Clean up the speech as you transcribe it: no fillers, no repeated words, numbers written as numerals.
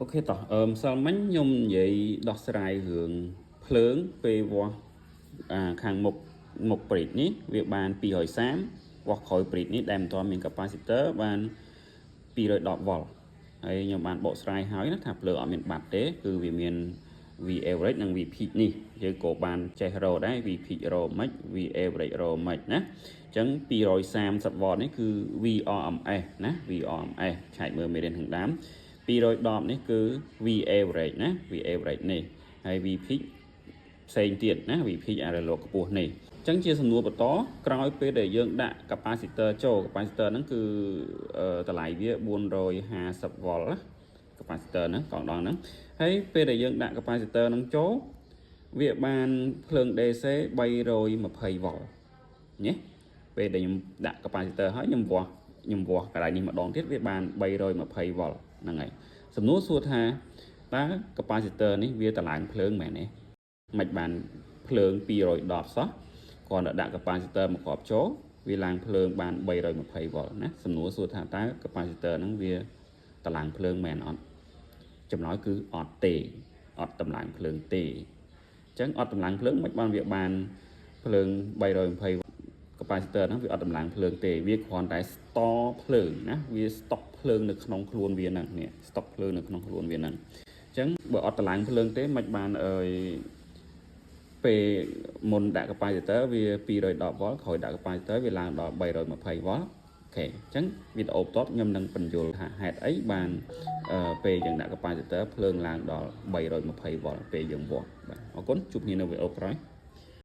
OK តោះអឺម្សិលមិញខ្ញុំនិយាយដោះស្រាយរឿងភ្លើងពេលវាស់អាខាងមុខមុខ bridge នេះវាបាន230វាស់ក្រោយ bridge នេះដែលមិនទាន់មាន capacitor បាន210 V ហើយខ្ញុំបានបកស្រាយហើយណាថាភ្លើងអត់មានបាត់ទេគឺវាមាន V average និង V peak នេះយើងក៏បានចេះរកដែរ V peak រកមិន V average រកមិនណាអញ្ចឹង230 V នេះគឺ VRMS ណា VRMS ឆែកមើលមេរៀនខាងដើម210នេះគឺ V average ណា V average នេះហើយ V peak ផ្សេងទៀតណា V peak អារលកខ្ពស់នេះអញ្ចឹងជាសំណួរបន្តក្រោយពេលដែលយើងដាក់ capacitor ចូល capacitor ហ្នឹងគឺតម្លៃវា450 V ណា capacitor ហ្នឹងកងដងហ្នឹងហើយពេលដែលយើងដាក់ capacitor ហ្នឹងចូលវាបានភ្លើង DC 320 V ញ៉េពេលដែលខ្ញុំដាក់ capacitor ហើយខ្ញុំវាស់កន្លែងនេះម្ដងទៀតវាបាន320 V ហ្នឹងហើយសំណួរសួរថាតើ capacitor នេះវាតម្លើងភ្លើងមែនទេមិនបានភ្លើង210សោះគ្រាន់តែដាក់ capacitor មកគ្រាប់ចូលវាឡើងភ្លើងបាន320 V ណាសំណួរសួរថាតើ capacitor ហ្នឹងវាតម្លើងភ្លើងមែនអត់ចម្លើយគឺអត់ទេអត់តម្លើងភ្លើងទេអញ្ចឹងអត់តម្លើងភ្លើងមិនបានវាបានភ្លើង320 capacitor ហ្នឹងវាអត់តម្លើងភ្លើងទេវាគ្រាន់តែ store ភ្លើងណាវា stock ភ្លើងនៅក្នុងខ្លួនវាហ្នឹងនេះ stock ភ្លើងនៅក្នុងខ្លួនវាហ្នឹងអញ្ចឹងបើអត់តម្លើងភ្លើងទេមិនបានអើយពេលមុនដាក់ capacitor វា210 V ក្រោយដាក់ capacitor វាឡើងដល់320 V OK អញ្ចឹងវីដេអូបន្ទាប់ខ្ញុំនឹងបញ្យល់ថាហេតុអីបានពេលយើងដាក់ capacitor ភ្លើងឡើងដល់320 V ពេលយើងវាស់បាទអរគុណជួបគ្នានៅវីដេអូក្រោយ។